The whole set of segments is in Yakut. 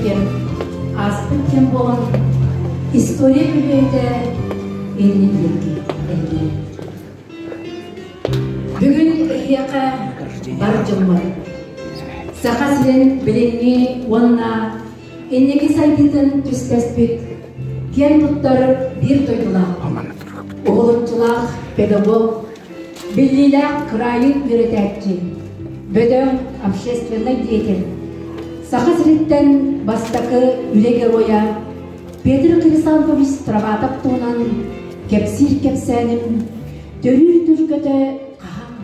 кэм ааспыт кэм буолан, история күлүөтэ иннин диэки эргийэр. Бүгүн эһиэхэ бар дьоммор Саха сирин билиҥҥи уонна инники сайдыытын түстэспит киэн туттар биир дойдулаах, уһулуччулаах педагог, биллиилээх кыраайы үөрэтээччи, бөдөҥ общественнай деятель, Саха сириттэн бастакы үлэ геройа Петр Хрисанфович Страватов туһунан кэпсиир кэпсээним төрүүр түргөтө хаһан,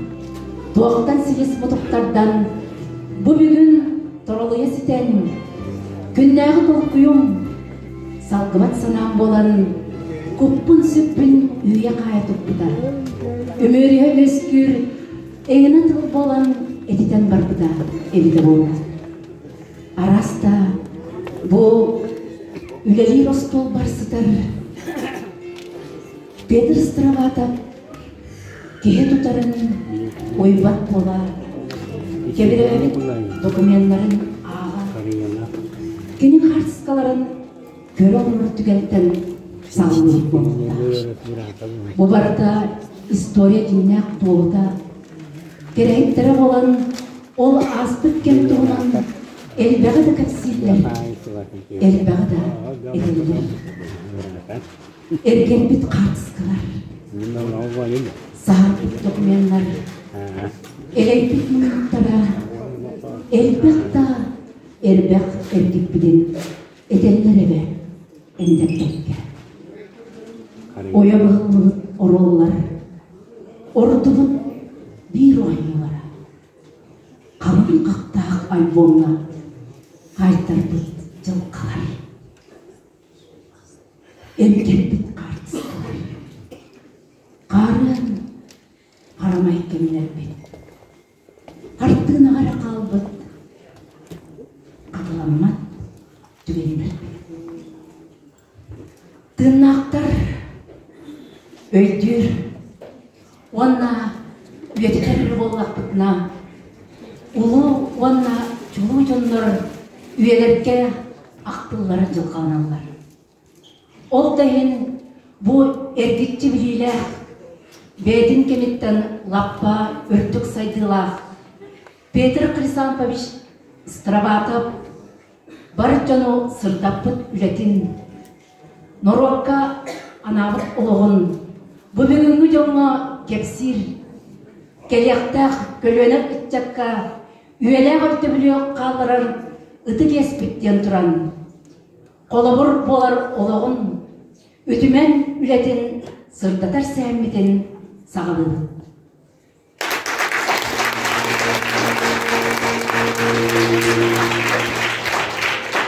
туохтан силис мутуктардан бу бүгүн торолуйа ситэн, күннээҕи толкуйум, салгыбат санаам буолан, куппун-сүппүн үүйэ-хаайа туппута. Үмүөрүһэ үөскүүр эҥинэ тыл буолан этитэн барбыта эбитэ буолла. Араста бу үлэлиир остуолбар сытар Петр Страватов киһи тутарын уйбат буола кэбирээбит докуменнарын ааҕа кини хаартыскаларын көрө олорор түгэнтэн саҕалыыр буолбута. Бу барыта история дьиҥнээх туолута кэрэһиттэрэ буолан ол ааспыт кэм туһунан элбэҕи да кэпсииллэр, элбэҕи да этэллэр. Эргэрбит хаартыскалар, саһарбыт докуменнар, элэйбит муннуктара элбэх да элбэх эргиппитин этэллэр эбэ эндэппэккэ. Ойо быһыллыбыт оруоллар ордубут биир оонньуулара халыҥ хахтаах альбомҥа хаайтарбыт дьылҕалар. Эмтэрбит хаартыскалар. Хаарыан харамай кэмнэрбит. Хартыынаҕа эрэ хаалбыт хатыламмат түгэннэрбит. Тыыннаахтар өйдүүр уонна үйэтитэр эрэ буоллахпытына, улуу уонна чулуу дьоннор үйэлэргэ ахтыллара дьылҕаланаллар. Ол да иһин бу эргиччи билиилээх, бэйэтин кэмиттэн лаппа үрдүк сайдыылаах Петр Хрисанфович Страватов бар дьону сырдаппыт үлэтин, норуокка анаабыт олоҕун бу бүгүҥҥү дьоҥҥо кэпсиир, кэлиэхтээх көлүөнэ ыччакка үйэлээх өйдөбүлү хаалларар ытык иэспит диэн туран, холобур буолар олоҕун, үтүмэн үлэтин сырдатар сэһэммитин саҕалыыбыт.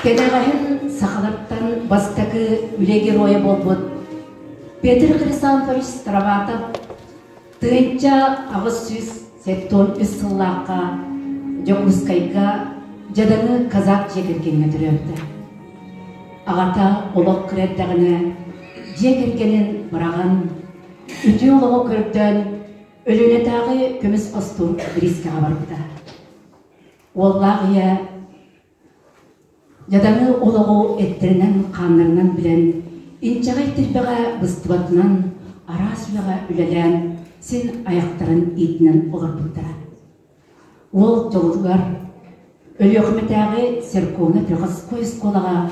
Кэнэҕэһин сахалартан бастакы үлэ геройа буолбут Петр Хрисанфович Страватов 1873 сыллаахха Дьокуускайга дьадаҥы казак дьиэ кэргэҥҥэ төрөөбүтэ. Аҕата олох кыра эрдэҕинэ дьиэ кэргэнин быраҕан, үтүө олоҕу көрдөөн Өлүөнэтээҕи көмүс хостуур бириискэҕэ барбыта. Уоллаах ийэ дьадаҥы олоҕу эттэринэн-хааннарынан билэн, инчэҕэй тирбэҕэ быстыбатынан араас үлэҕэ үлэлээн, син айахтарын иитинэн олорбуттара. Уол дьолугар Өлүөхүмэтээҕи церковно-приходской оскуолаҕа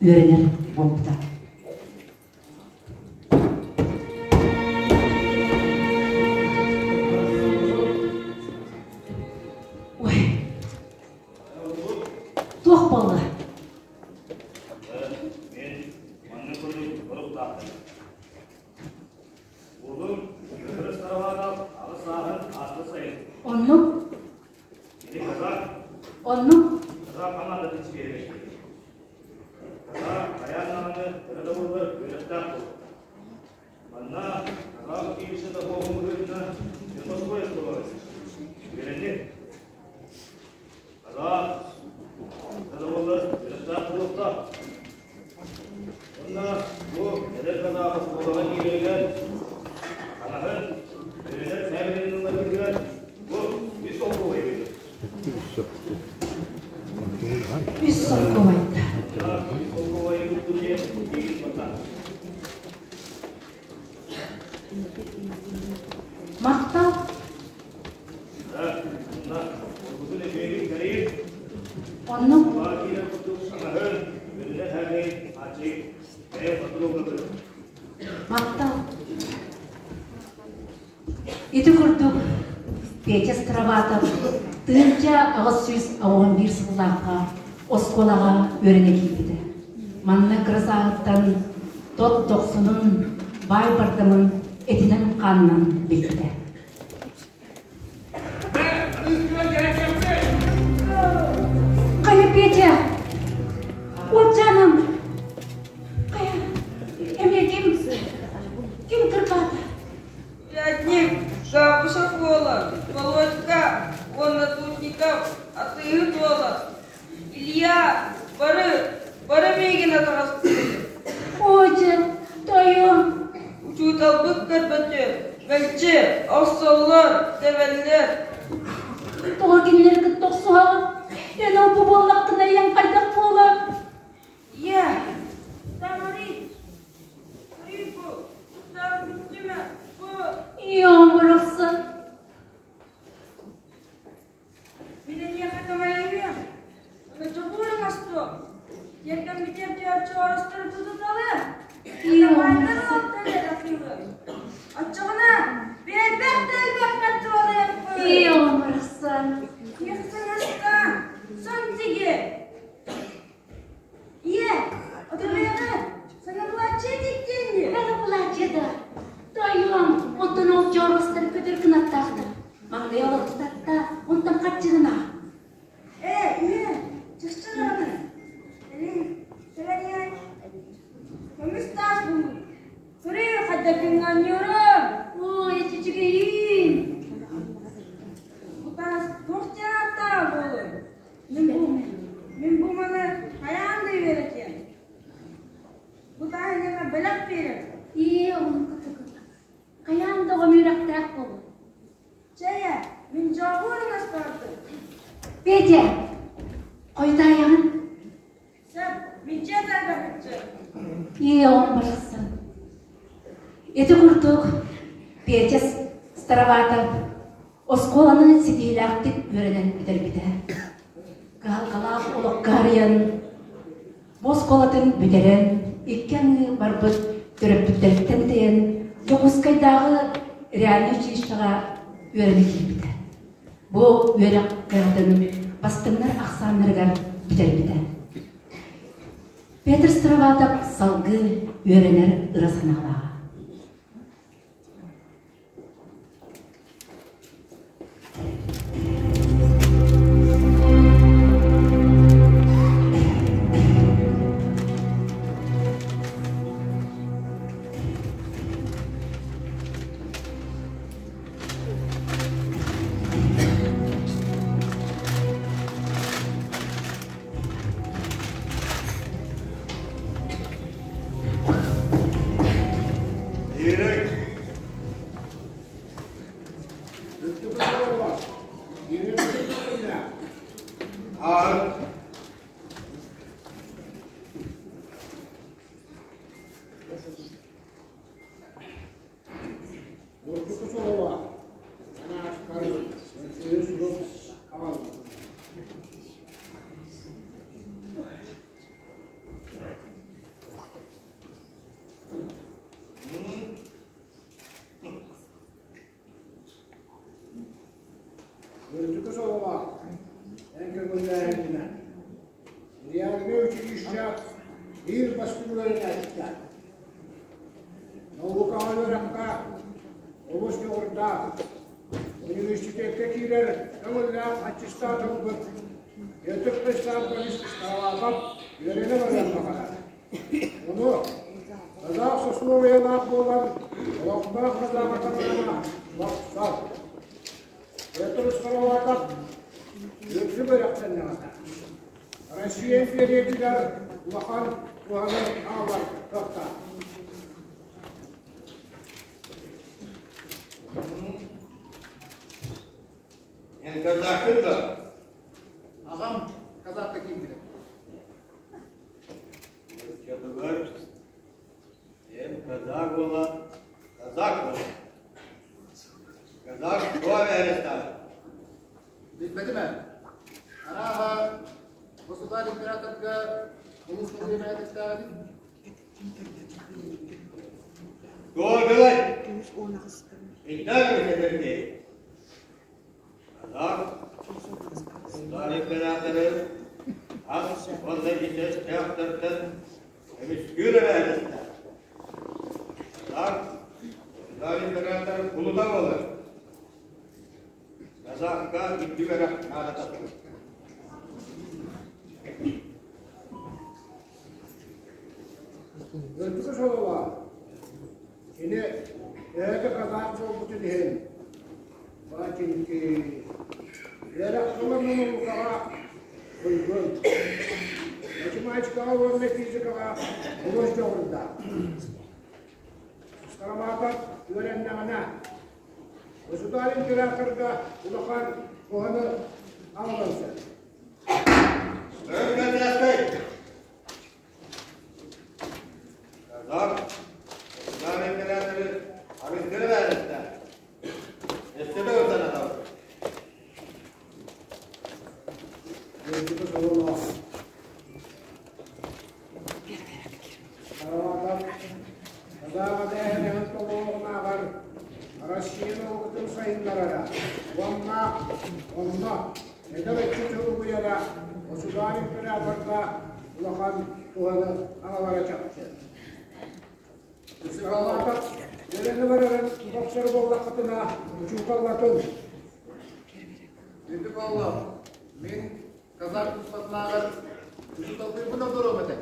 үөрэнэр буолбута. Ой, туох буолла? Мен манна курдук боруктаахтым. Уолум Петр Староватов аҕыс сааһын ааста сайын. Оннук. Кини казак. Оннук. Казак хамаандатын чилиэнэ. Хайаан даҕаны кыра да буоллар үөрэхтээх буолуохтаах. Манна Казах училищета буолуон быһыытынан Москва оскуолаҕа үөрэнним. Казах кыра да буоллар үөрэхтээх буолуохтаах. Уонна бу эдэр казах оскуолаҕа киирэригэр таҥаһын үөрэнэр сээбэлэрин ылларбытыгар бу үс солкуобай эбит. Үс солкуобайда. Ити курдук Петя Староватов 1881 сыллаахха оскуолаҕа үөрэнэ киирбитэ. Манна кыра сааһыттан тот дохсунун, баай бардамын этинэн-хаанынан билбитэ. Хайа, Петя! Уолчааным! Хайа, эмиэ ким? Ким кырбаата? Пятник, Габышев уола, Володька уонна Тутников, атыыһыт уола, Илья, бары, бары миигин атаҕастыыр. Оодьэ, тойон! Учууталбыт көрбөтү, мэлдьи охсоллор, тэбэллэр. Тоҕо кинилэри кытта охсуһаҕын? Эн ол-бу буоллаххына ийэҥ хайдах буолар? Ийэ, Тамарий, Рыйбу, Тутар бу. Ийэм барахсан. Мин эйиэхэ көмөлөһүөм. Ону дьобур оҥостуом. Тиэргэммитигэр чооростору тутуталыа. Атамайдар уолтар эрэ кыылы. Оччоҕуна биэрбэт да элбэххэ туолуохпут. Ийэм барахсан. Киэхсэн астаан, сон тиги. Ийэ, отурбайаҕа, саҥа платье тиктиэн дии. Саҥа платье да. Тойон, онтон ол чооростор көтөр кынаттаахтар. Маҥнай олохтатта, онтон хаччыгына. Ээ, ийэ, чахчы даҕаны. Элин, сэлэниэн, көмүс таас булуҥ. Көрүүй, хайда күҥҥэ оонньуурум. Ой, үчүгэйин. Бу таас туох диэн ааттааҕа буолуой? Мин бу, мин бу маны хайаан да үөрэтиэм. Бу тааһыҥҥа бэлэх биэрэр. Ээ, оннук Хайаан да оҕом үөрэхтээх буолуо. Чэйэ, мин дьообур астаардым. Петя, хойутаайаҕын? Сөп, мин дьиэ тарбахыччы. Ээ, оҕом барахсан. Ити курдук Петя Староватов оскуоланы ситиһиилээхтик үөрэнэн бүтэрбитэ. Кыһалҕалаах олоххо арыйан, бу оскуолатын бүтэрэн, икки аҥыы барбыт төрөппүттэриттэн тэйэн, Дьокуускайдааҕы реальнай училищеҕа үөрэнэ киирбитэ. Бу үөрэх кыһатын бастыҥнар ахсааннарыгар бүтэрбитэ. Петр Староватов салгыы үөрэнэр ыра санаалааҕа. Иирик. Аар. Үрдүкү сололоох, эн көҥүллээһиҥҥинэн, Реальнай училище биир бастыҥ үөрэнээччитэ. Наукаҕа үөрэххэ олус дьоҕурдаах, университекка киирэр көҥүллээх аттестат ылбыт Петр Христофорович Староватов үөрэнэ барыан баҕарар. Ону казах сословиелаах буолан, олохтоох казаха таҥарана бопсор. Петр Староватов үрдүк үөрэхтэннэҕинэ, Россия империятыгар улахан туһаны аҕалар кыахтаах. Эн казахпын да? Аҕам казахка киирбитэ. Оччотугар эн казак буола, казак буола. Казак туох эрэстаах? Билбэтим ээ. Арааһа, государь императорга улуус бириэмэтиктээҕин. Туох гылай? Ыйдаах эбэтэр киһи. Казах Государь императоры ас уонна ичэстээхтэртэн көмүскүүр эбээһинэстээх. Казах Государь императоры кулута буолар. Казахка үрдүк эрэх наадата суох. Үрдүкү сололоох. Кини эһэги казах буолбутун иһин баатинки үөрэх сыла наукаҕа туйгун. Математикаҕа уонна физикаҕа олус дьоҕурдаах. Староматов үөрэннэҕинэ государь императорга улахан туһаны аҕалан сөп. Өргөтээхтэй! Казах государь императоры арыгы баарыста. Өссө да ырданатабыт. Үрдүкү сололоох. Староматов Казах эбээһинэһин толоруоҕунааҕар Россия наукатын сайыннарара уонна онно эдэр ыччаты угуйара государь императорга улахан туһаны аҕалара чахчы. Сыһалаатах үөрэнэ барарын бопсор буоллаххытына учууталлатын. Ити буолла, мин казах туспатынааҕар учууталдыырбын ордоруом этэ.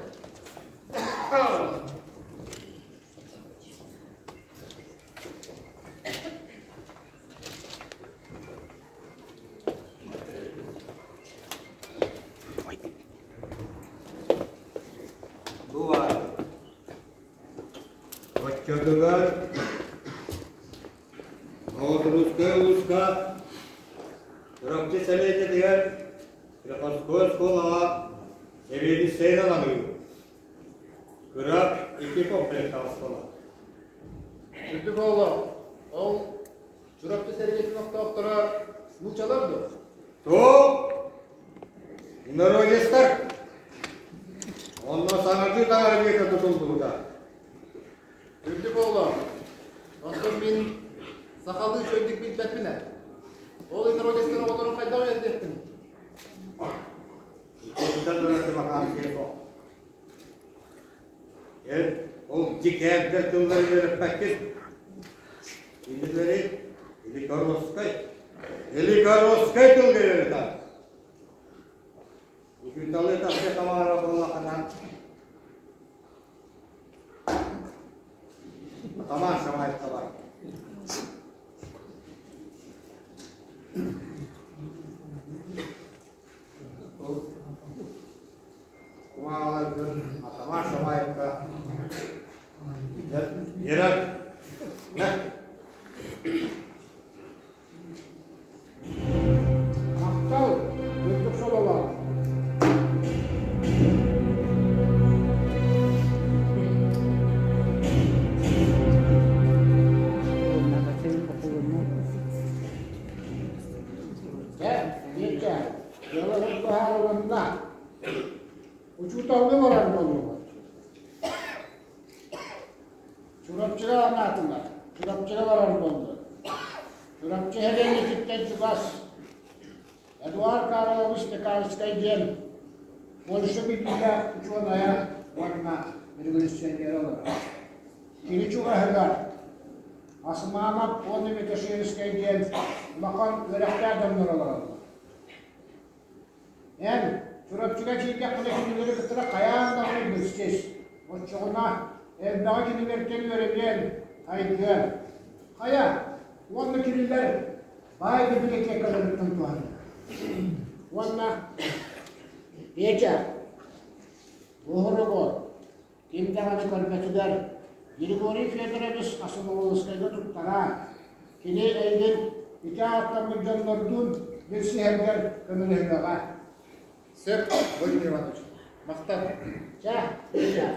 Бу баар. Оччотугар Боотурускай улууска Чурапчы сэлиэнньэтигэр Приходской оскуолаҕа сэбиэдиссэйинэн аныыбыт. Кыра икки комплектаах оскуола. Үрдүк оҕолор, ол Чурапчы сэриитин охтоохторо нууччалар дуо? Туох? Инородецтар. Онно саҥардыы таҥара дьиэтэ тутуллубута. Үрдүк оҕолор, оттон мин сахалыы үчүгэйдик билбэппин ээ. Ол инородецтар оҕолорун хайдах үөрэтиэхпин? Иккитэ дураты бакаансыйа суох. Эн ол дьикээрдэр тылларын үөрэппэккин. Кинилэри Великоросскай, Великоросскай тылга үөрэтэр. Учууталы тахса тамара буоллахына Атаман Шамаевка бар. Кумааларгын Атаман Шамаевка Вера, на. Махтал, үрдүк сололоох. Дьэ, Витя, дьыалабыт быһаарылынна. Учууталлыы барар буоллубут. Чурапчыга анаатылар. Чурапчыга барар буоллун. Чурапчы сэлиэнньэтиттэн чугас Эдуард Карлович Пекарскай диэн Польша биллиилээх учуонайа уонна революционера олорор. Кини чугаһыгар Асманов уонна Митошевскай диэн улахан үөрэхтээх дьоннор олороллор. Эн Чурапчыга киирдэххинэ кинилэри кытта хайаан даҕаны билсис. Оччоҕуна элбэҕи кинилэртэн үөрэниэн, хайгыан. Хайа, уонна кинилэр баай библиотекаларыттан туһанар. Уонна Петя, уһуругу ким даҕаны көрбөтүгэр Григорий Федорович Асыловскайга туттараар, кини эйигин ити ааттаммыт дьоннордуун билсиһэргэр көмөлөһүөҕэ. Сөп, Владимир Иванович. Махтал. Чэ, Петя,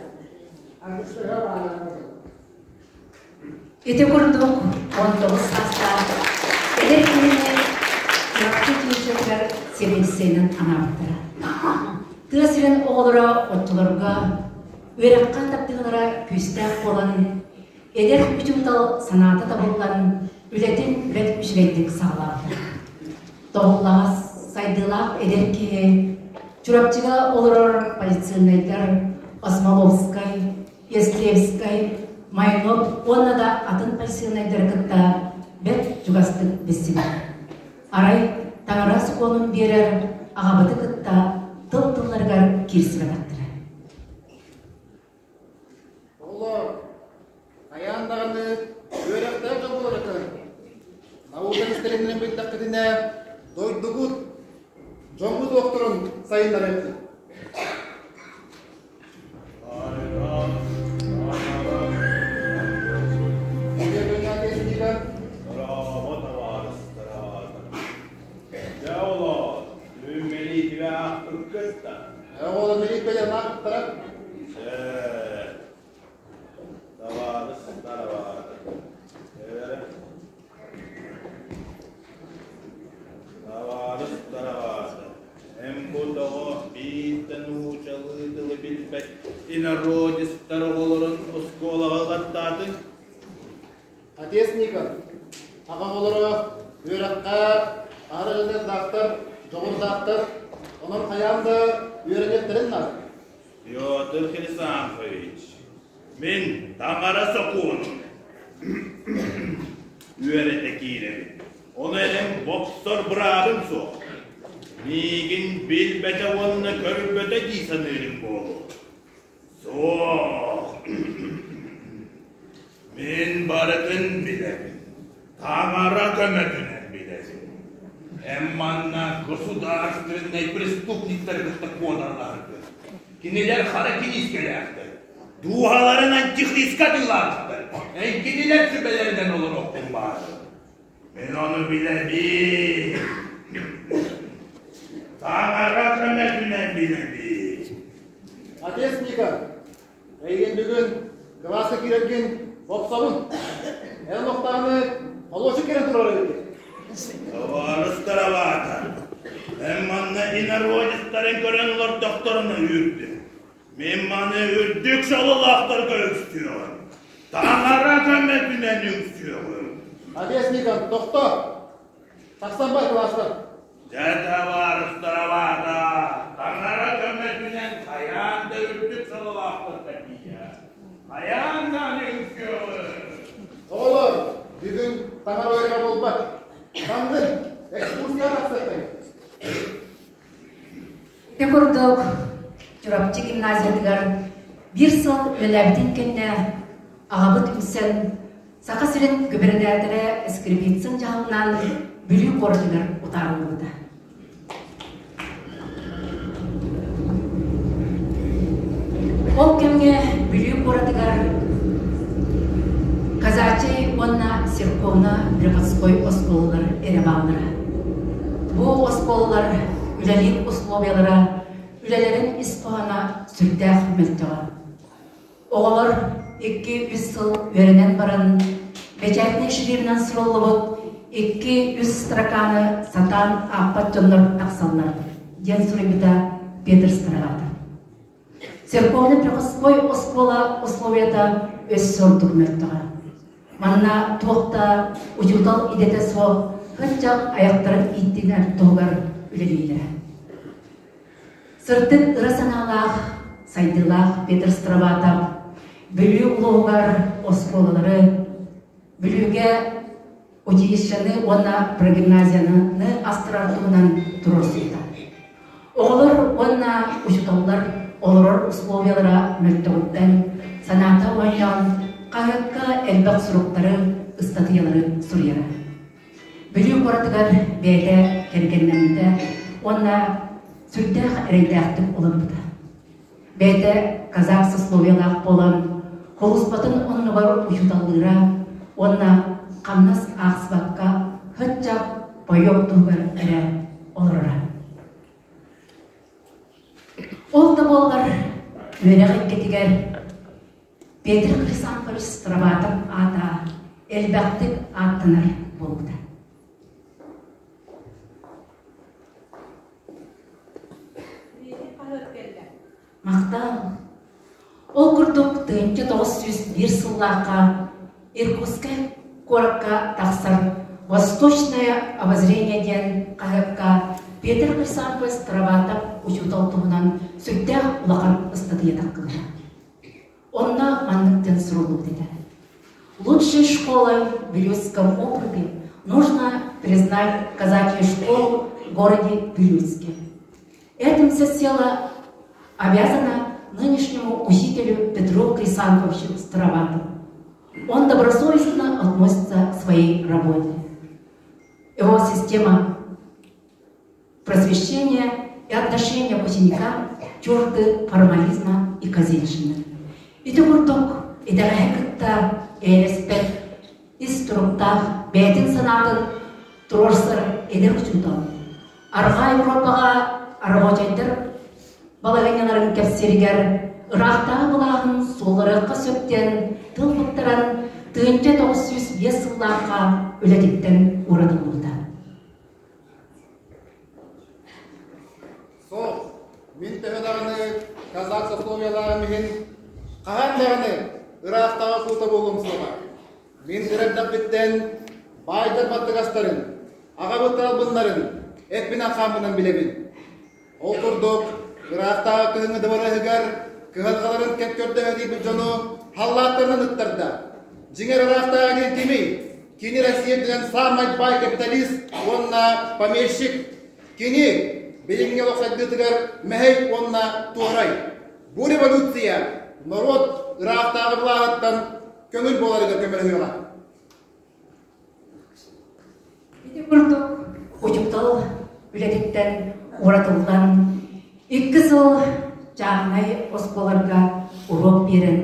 аргыстыһа баалаан Ити курдук 19 саастаах эдэр киһини Чурапчы училищетыгар сэбиэдиссэйинэн анаабыттара. Тыа сирин оҕолоро оччолорго үөрэххэ таптыылара күүстээх буолан, эдэр учуутал санаата табыллан, үлэтин бэрт үчүгэйдик саҕалаабыта. Тоһуллаҕас, сайдыылаах эдэр киһи Чурапчыга олорор полицейнайдар Осмоловскай, Ястребскай, Майнов уонна да атын полицейнайдары кытта бэрт чугастык билсибит. Арай таҥара сокуонун биэрэр аҕабыты кытта тыл-тылларыгар киирсибэтэхтэрэ. Оҕолор, хайаан даҕаны үөрэхтээх дьон буоларгытын, наука истэринэн биллэххитинэ, дойдугут, дьоҥҥут олохторун сайыннарыаххыт. Инородецтар оҕолорун оскуолаҕа ылаттаатыҥ? Отец Никон, аҕа оҕолоро үөрэххэ аһара дьаныардаахтар, дьоҕурдаахтар, онон хайаан да үөрэниэхтэрин наада. Петр Хрисанфович, мин таҥара сокуонун үөрэтэ киирэбин. Ону эрэн бопсор быраабым суох. Миигин билбэтэ уонна көрбөтө дии саныырым буолуо. Суох. Мин барытын билэбин. Таҥара көмөтүнэн билэбин. Эн манна государственнай преступниктары кытта куоталаһаргын. Кинилэр хара киниискэлээхтэр. Дууһаларын антихристка атыылаабыттар. Эн кинилэр сүбэлэринэн олоруоххун баар. Мин ону билэбин. Таҥара көмөтүнэн билэбин. Отец Ника, эйигин бүгүн кылааска киирэргин бопсобун. Эн олохтоону холуочук кэлэн турар эбиккин. Табаарыстарабаата, эн манна инородецтарын көрөн олордохторуна үүрдүм. Мин маны үрдүк сололоохторго үксүөҕүм. Таҥара көмөтүнэн үксүөҕүм. Отец Никон, тохто! Тахсан бар кылаастан. Дьэ, табаарыстарабаата, таҥара көмөтүнэн хайаан да үрдүк сололоохторго тиийэ. Хайаан да аны үксүөҕүм. Оҕолор, бүгүн таҥара үөрэҕэ буолбат. Таҥнын, экскурсияҕа тахсыахтай. Ити курдук, Чурапчы гимназиятыгар биир сыл үлэлээбитин кэннэ аҕабыт үҥсэн Саха сирин губернаторэ Скрипицын дьаһалынан Бүлүү куоратыгар утаарыллыбыта. Ол кэмҥэ Бүлүү куоратыгар Казачий уонна церковно-приходской оскуолалар эрэ бааллара. Бу оскуолалар үлэлиир условиялара, үлэлэрин ис хоһооно сүрдээх мөлтөҕө. Оҕолор икки-үс сыл үөрэнэн баран, бэчээтинэй шрифтинэн суруллубут икки-үс строканы сатаан аахпат дьоннор тахсаллар, диэн суруйбута Петр Староватов. Церковно-приходской оскуола условията өссө ордук мөлтөҕө. Манна туох да учуутал идэтэ суох ыччат айахтарын ииттинэр туһугар үлэлииллэрэ. Сырдык ыра санаалаах, сайдыылаах Петр Страватов Бүлүү улууһугар оскуолалары, Бүлүүгэ училищены уонна прогимназияны астарар туһунан туруорсубута. Оҕолор уонна учууталлар олорор условиялара мөлтөҕүттэн санаата оонньоон, хаһыакка элбэх суруктары, ыстатыйалары суруйара. Бүлүү куоратыгар бэйэтэ кэргэннэммитэ уонна сүрдээх эрэйдээхтик олорбута. Бэйэтэ казах сословиелаах буолан, холуспатын оннугар учууталлыыра уонна хамнас аахсыбакка һыччах бойуок туһугар эрэ олороро. Ол да буоллар, үөрэх эйгэтигэр Петр Хрисанфович Страватов аата элбэхтик ааттанар буолбута. Махтал. Ол курдук 1901 сыллаахха Иркутскай куоракка тахсар «Восточное обозрение» диэн хаһыакка Петр Хрисанфович Староватов учуутал туһунан сүрдээх улахан ыстатыйа таххыбыта. Онно маннык диэн суруллубут этэ. Лучшей школой в Вилюйском округе нужно признать казачью школу в городе Вилюйске. Этим все село обязано нынешнему учителю Петру Хрисанфовичу Староватову. Он добросовестно относится к своей работе. Его система просвещения и отношения к ученикам чужды формализма и козельщины. Ити курдук итэҕэһи кытта эйэлэспэт ис туруктаах бэйэтин санаатын туруорсар эдэр учуутал Арҕаа Европаҕа рабочайдар балаһыанньаларын кэпсииригэр ыраахтааҕы былааһын суолларыахха сөп диэн тыл туттаран 1905 сыллаахха үлэтиттэн ууратыллыбыта. Суох, мин төһө даҕаны казак сословиелааҕым иһин хаһан даҕаны ыраахтааҕы кулута буолуом суоҕа. Мин кыра эрдэхпиттэн баайдар баттыгастарын, аҕабыт албыннарын эппинэн-хааммынан билэбин. Ол курдук, ыраахтааҕы кыһыҥҥы дыбарыаһыгар кыһалҕаларын кэп көрдөһө тиийбит дьону халлааттарынан ыттарда. Дьиҥэр ыраахтааҕы диэн кимий? Кини Россия үрдүнэн саамай баай капиталист уонна помещик. Кини билиҥҥи олох сайдыытыгар мэһэй уонна туорай. Бу революция норуот ыраахтааҕы былааһыттан көҥүл буоларыгар көмөлөһүөҕэ. Ити курдук учуутал үлэтиттэн уратыллан икки сыл чааһынай оскуоларга уруок биэрэн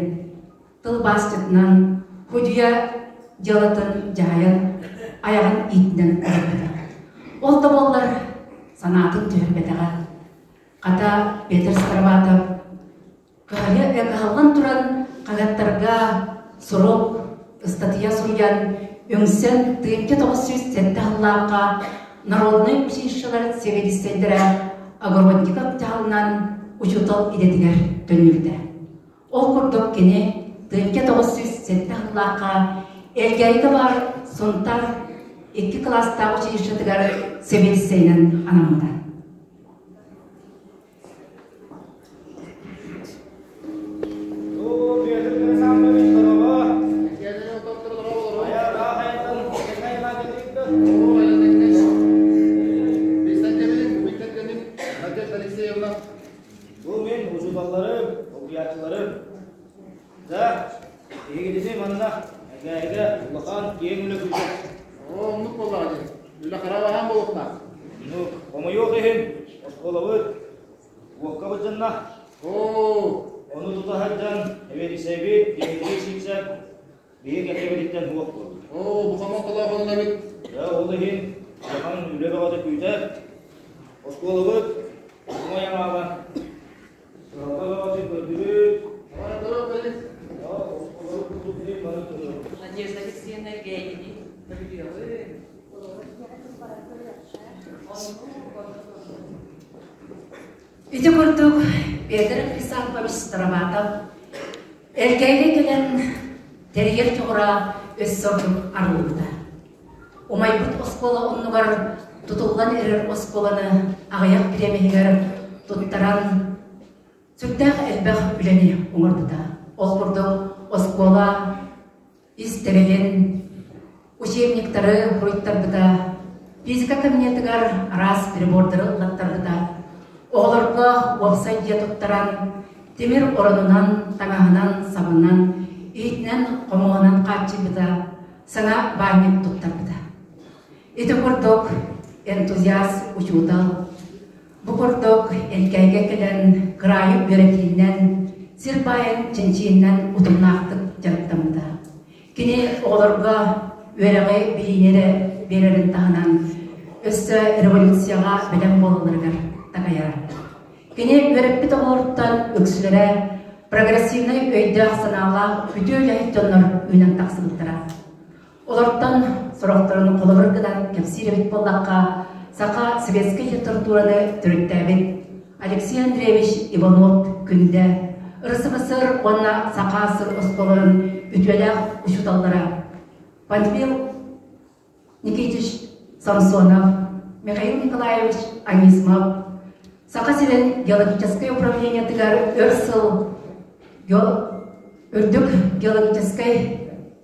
тылбаасчытынан худьуйа дьыалатын дьаһайан айаҕын иитинэн олорбута. Ол да буоллар санаатын түһэрбэтэҕэ. Хата Петр Староватов Кыһаллан туран хаһыаттарга сурук, ыстатыйа суруйан, үҥсэн 1907 сыллаахха народнай училищелар сэбиэдиссэйдэрэ Огородников дьаһалынан учуутал идэтигэр төннүбүтэ. Ол курдук кини 1907 сыллаахха Элгээйигэ баар Сунтар икки кылаастаах училищетыгар сэбиэдиссэйинэн анаммыта. Бу мин учууталларым, солбуйааччыларым. Да, эһигитини манна эгээйгэ улахан киэҥ үлэ күүтэр. Оо, оннук буоллаҕа дии. Үлэ харабаһаан буолуохтаах. Ну, хомойуох иһин, оскуолабыт уокка быдьанна. Оо, Ону тута сылдьан эбиэдиссэйбит Дмитрий Сивцев биһиги кэккэбититтэн суох буолбут. Оо, бу хомолтолоох онон эбит. Дьэ, ол иһин улахан үлэ бөҕөтө күүтэр. Оскуолабыт умайаҥаабан кыһалҕа бөҕөтүн көрдүбүт. Надежда Алексеевна Эргээйини көрүлүөҕүн. Ити курдук Петр Хрисанфович Староватов Эргээйигэ кэлэн тэрийэр дьоҕура өссө ордук арыллыбыта. Умайбыт оскуола оннугар тутуллан эрэр оскуоланы аҕыйах бириэмэһигэр туттаран сүрдээх элбэх үлэни оҥорбута. Ол курдук оскуола ис тэрилин, учебниктары суруйтарбыта, физика кабинетыгар араас прибордары ыллаттарбыта, оҕолорго уопсай дьиэ туттаран, тимир оронунан, таҥаһынан, сабынан, иһитинэн, хомуоһунан хааччыйбыта, саҥа баанньык туттарбыта. Ити курдук энтузиаст учуутал бу курдук Элгээйгэ кэлэн кыраайы үөрэтиинэн, сир баайын чинчийинэн утумнаахтык дьарыктаммыта. Кини оҕолорго үөрэҕи билиини эрэ биэрэрин таһынан өссө революцияҕа бэлэм буолалларыгар такайара. Кини үөрэппит оҕолоруттан үксүлэрэ прогрессивнай өйдөөх-санаалаах үтүө үлэһит дьоннор үүнэн тахсыбыттара. Олортон сорохторун холобур гынан кэпсиир эбит буоллахха, саха советскай литератураны төрүттээбит Алексей Андреевич Иванов Күндэ, РСФСР уонна Саха сыр оскуолаларын үтүөлээх учууталлара. Панфил Никитич Самсонов, Михаил Николаевич Анисимов Саха сирин геологическай управлениетыгар өр сыл үрдүк геологическай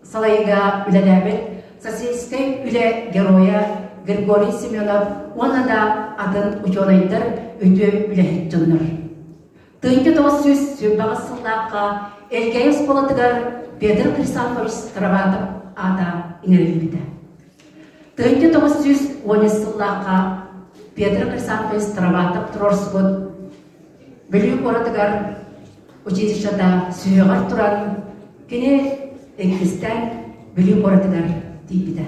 салайыыга үлэлээбит Социалистическай үлэ геройа Григорий Семенов уонна да атын учуонайдар үтүө үлэһит дьоннор. 1928 сыллаахха Элгээйи оскуолатыгар Петр Хрисанфович Староватов аата иҥэриллибитэ. 1910 сыллаахха Петр Хрисанфович Староватов туруорсубут Бүлүү куоратыгар училищета сүһүөҕэр туран кини иккистээн Бүлүү куоратыгар тиийбитэ.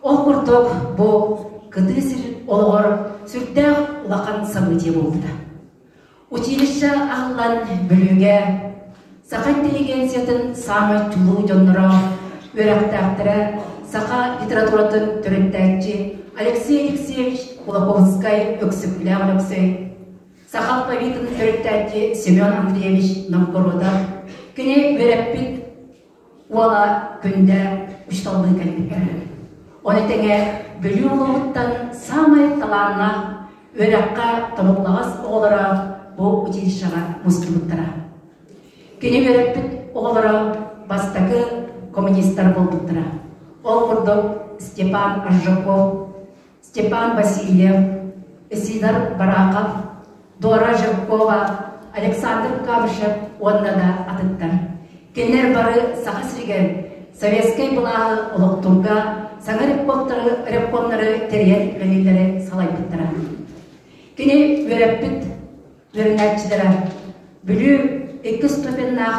Ол курдук бу кытыы сир олоҕор сүрдээх улахан событие буолбута. Училище аһыллан Бүлүүгэ саха интеллигенциятын саамай чулуу дьонноро, үөрэхтээхтэрэ саха литературатын төрүттээччи Алексей Алексеевич Кулаковскай Өксөкүлээх Өлөксөй, саха алфавитын төрүттээччи Семен Андреевич Новгородов, кини үөрэппит уола Күндэ учууталлыы кэлбиттэрэ. Ону тэҥэ Бүлүү улууһуттан саамай талааннаах үөрэххэ тобуллаҕас оҕолоро бу училищеҕа мустубуттара. Кини үөрэппит оҕолоро бастакы коммунистар буолбуттара. Ол курдук Степан Аржаков, Степан Васильев, Исидор Барахов, Дора Жиркова, Александр Кабышев уонна да атыттар. Кинилэр бары Саха сиригэр советскай былааһы олохтуурга саҥа ревкомнары тэрийэн үлэлииллэри салайбыттара. Кини үөрэппит үөрэнээччилэрэ Бүлүү икки ступеннаах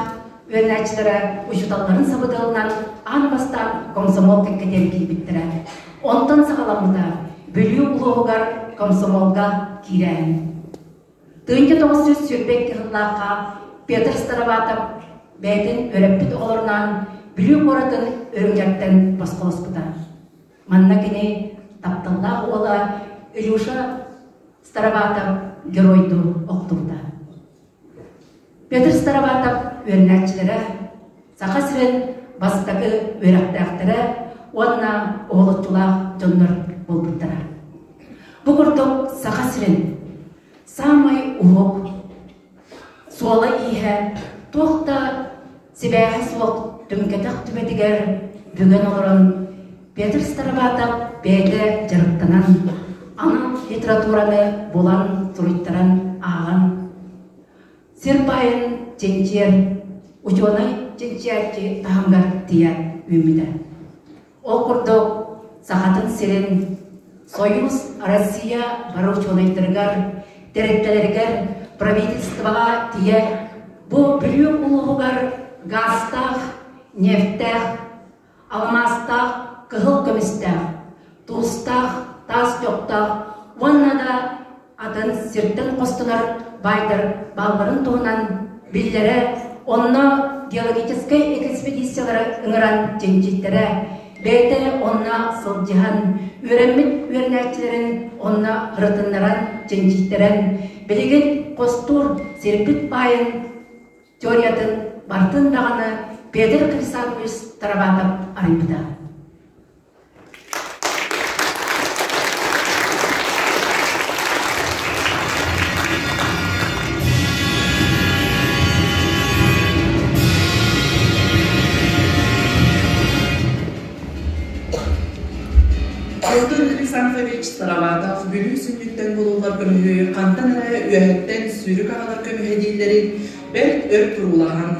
үөрэнээччилэрэ учууталларын сабыдыалынан аан бастаан комсомол кэккэтигэр киирбиттэрэ. Онтон саҕаламмыта Бүлүү улууһугар комсомолга киирээһин. 1922 сыллаахха Петр Староватов бэйэтин үөрэппит оҕолорунаан Бүлүү куоратын үрүҥнэртэн босхолоспута. Манна кини тапталлаах уола Илюша Староватов геройдуу охтубута. Петр Староватов үөрэнээччилэрэ Саха сирин бастакы үөрэхтээхтэрэ уонна уһулуччулаах дьоннор буолбуттара. Бу курдук Саха сирин саамай уһук суола-ииһэ туох да сибээһэ суох түҥкэтэх түбэтигэр бүгэн олорон Петр Староватов бэйэтэ дьарыктанан, анал литератураны булан суруйтаран ааҕан, сир баайын чинчийэр учуонай чинчийээччи таһымыгар тиийэ үүммүтэ. Ол курдук Сахатын сирин Союз Россия бары учуонайдарыгар, тэрилтэлэригэр, правительствоҕа тиийэ бу Бүлүү улууһугар газтаах, нефтээх, алмаастаах, кыһыл көмүстээх, туустаах, таас чохтоох уонна да атын сиртэн хостонор баайдар баалларын туһунан биллэрэ, онно геологическай экспедициялары ыҥыран чинчийтэрэ, бэйэтэ онно сылдьыһан, үөрэммит үөрэнээччилэрин онно ырытыннаран чинчийтэрэн, билигин хостуур сирбит баайын теориятын барытын даҕаны Петр Хрисанович Тарабатов арыйбыта. Петр Хрисанфович Староватов Бүлүү сүнньүттэн булуллар көмүһү хантан эрэ үөһэттэн сүүрүк аҕалар көмүһэ дииллэрин бэрт өр туруулаһан,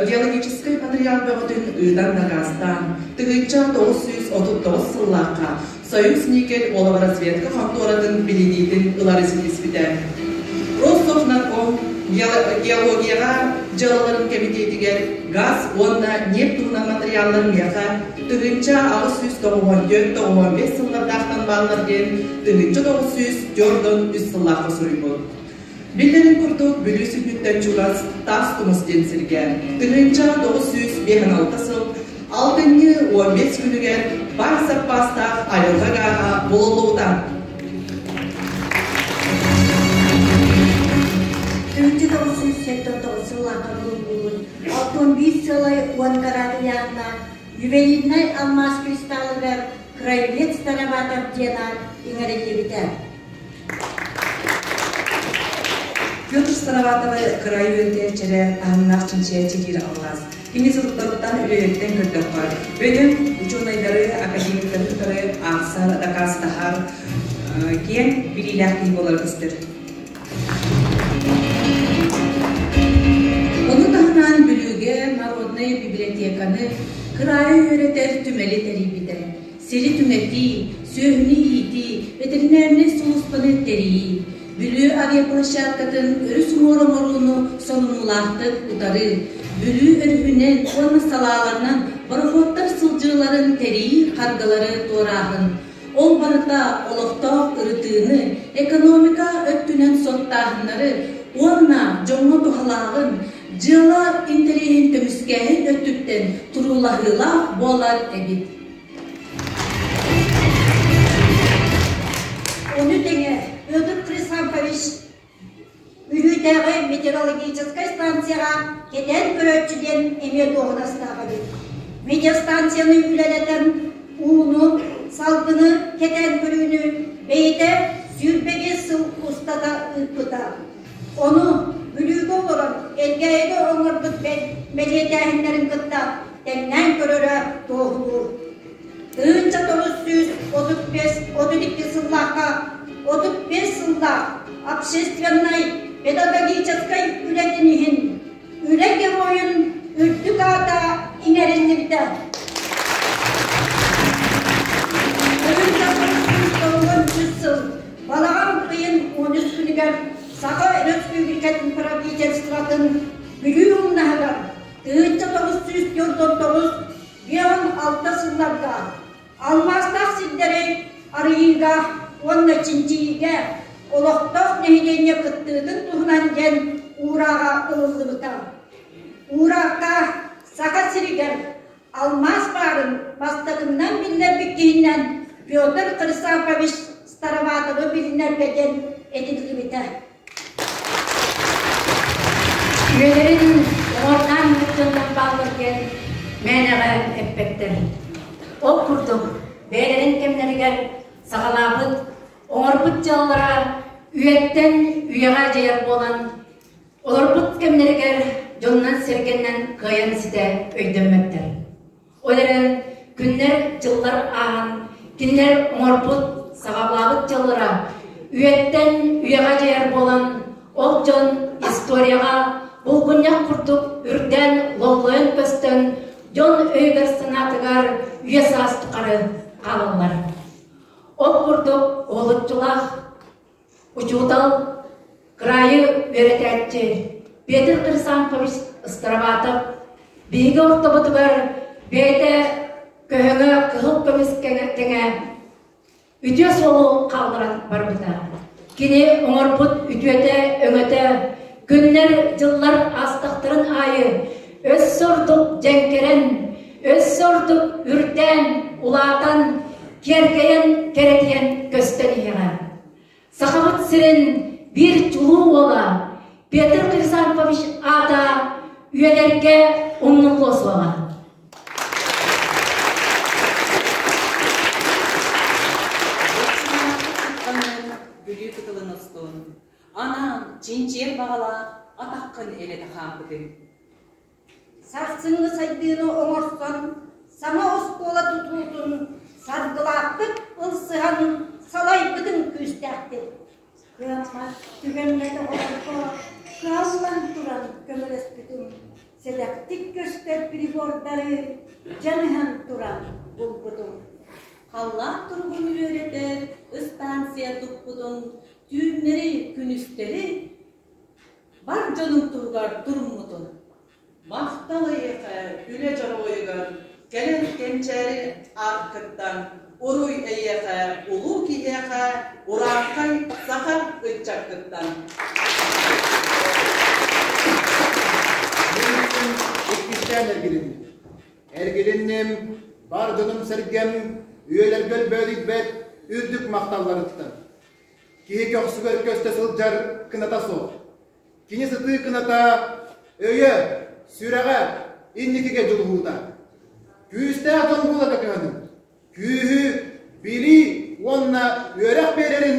геологическай матырыйаал бөҕөтүн ыытан дакаастаан, 1939 сыллаахха Союз никель оловоразведка хонтуоратын билиниитин ылары ситиспитэ. Ростов-Нарком геологияҕа дьыалаларын кэмитиэтигэр газ уонна ньиэп туһунан матырыйааллар миэхэ 1894-95 сыллардаахтан бааллар диэн 1943 сыллаахха суруйбут. Биллэрин курдук, Бүлүү сүнньүттэн чугас Таас Тумус диэн сиргэ 1956 сыл алтынньы 15 күнүгэр баай саппаастаах айылҕа гааһа булуллубута. 1979 сыллаахха булуллубут 61 сылай уон карат ыйааһыннаах. Ювелирнай алмаас кристаллыгар краевед Староватов диэн аат иҥэриллибитэ. Петр Староватовы кыраайы үөрэтээччилэрэ таһымнаах чинчийээччи диир аллаас. Кини суруктарыттан үлэлэриттэн көрдөххө, бөдөҥ учуонайдары, академиктары кытары аахсар, дакаастаһар киэҥ билиилээх киһи буолара көстөр. Ону таһынан Бүлүүгэ народнай библиотеканы, кыраайы үөрэтэр түмэли тэрийбитэ. Сири түҥэтии, сүөһүнү иитии, ветеринарнай сулууспаны тэрийии, Бүлүү авиаплощадкатын өрүс уҥуор оҥорууну сонунуулаахтык утарыы, Бүлүү өрүһүнэн уонна салааларынан борохуоттар сылдьыыларын тэрийии харгылары туорааһын, Ол барыта олохтоох ырытыыны, экономика өттүнэн суоттааһыннары уонна дьоҥҥо туһалааҕын, дьыала интэриэһин көмүскээһин өттүттэн туруулаһыылаах буолар эбит. Ону тэҥэ Петр Хрисанфович Бүлүүтээҕи метеорологическай станцияҕа кэтээн көрөөччү диэн эмиэ дуоһунастаах эбит. Метеостанцияны үлэлэтэн ууну, салгыны кэтээн көрүүнү бэйэтэ 25 сыл устата ыыппыта. Ону Бүлүүгэ олорон Элгээйигэ оҥорбут бэлиэтээһиннэрин кытта тэҥнээн көрөрө туоһулуур. 1935-32 сыллаахха 35 сыллаах общественнай педагогическай үлэтин иһин Үлэ Геройун үрдүк аата иҥэриллибитэ. 1993 сыл балаҕан ыйын 13 күнүгэр Саха Өрөспүүбүлүкэтин правительствотын Бүлүү умнаһыгар 1949 56 сылларга алмаастаах сирдэри арыйыыга уонна чинчийиигэ олохтоох нэһилиэнньэ кыттыытын туһунан диэн уурааҕа ылыллыбыта. Уураахха Саха сиригэр алмаас баарын бастакыннан биллэрбит киһинэн Петр Хрисанфович Староватовы билинэргэ диэн этиллибитэ. Үйэлэрин уҥуордаан дьоннор бааллар диэн мээнэҕэ эппэттэр. Ол курдук, бэйэлэрин кэмнэригэр саҕалаабыт, оҥорбут дьыалалара үйэттэн үйэҕэ дьайар буолан, олорбут кэмнэригэр дьонунан-сэргэнэн кыайан ситэ өйдөммөттөр. Ол эрэн күннэр-дьыллар ааһан, кинилэр оҥорбут, саҕалаабыт дьыллара үйэттэн үйэҕэ дьайар буолан, ол дьон историяҕа булгунньах курдук үрдээн, лоллойон көстөн, дьон өйүгэр-санаатыгар үйэ-саас тухары хаалаллар. Ол курдук уһулуччулаах Учуутал, кыраайы үөрэтээччи Петр Хрисанфович Староватов биһиги ортобутугар бэйэтэ көһөҥө кыһыл көмүс тэҥэ үтүө суолу хаалларан барбыта. Кини оҥорбут үтүөтэ-өҥөтө күннэр-дьыллар аастахтарын аайы өссө ордук дьэҥкэрэн, өссө ордук үрдээн, улаатан, киэргэйэн, кэрэтийэн көстөн иһиэҕэ. Сахабыт сирин биир чулуу уола Петр Хрисанфович аата үйэлэргэ умнуллуо суоҕа. Бүлүү кытылын устун, анаан чинчийэр баҕалаах атаххын элэтэ хаампытыҥ. Сарсыҥҥы сайдыыны оҥорсон, саҥа оскуола тутуутун саргылаахтык ылсыһан салайбытын күүстээхтик. Кыаммат түгэммэт оҕолорго кыаллан туран көмөлөспүтүм, сэдэхтик көстөр прибордары дьаныһан туран булбутум. Халлаан туругун үөрэтэр ыстаансыйа туппутун түүннэри, күнүстэри бар дьонун туһугар туруммутун. Махтал эйиэхэ, үлэ дьоруойугар, кэлэн кэнчээри ааккыттан, уруй эйиэхэ, улуу киһиэхэ, урааҥхай саха ыччаккыттан. Мин иккистээн эргилинним. Эргилинним, бар дьонум-сэргэм, үйэлэргэ өлбөөдүйбэт үрдүк махталларыттан. Киһи көхсүгэр көстө сылдьар кыната суох. Кини сытыы кыната, өйө, сүрэҕэ, инникигэ дьулуһуута. күүстээх дьон буоларга кыһаныҥ. Күүһү, билии уонна үөрэх биэрэрин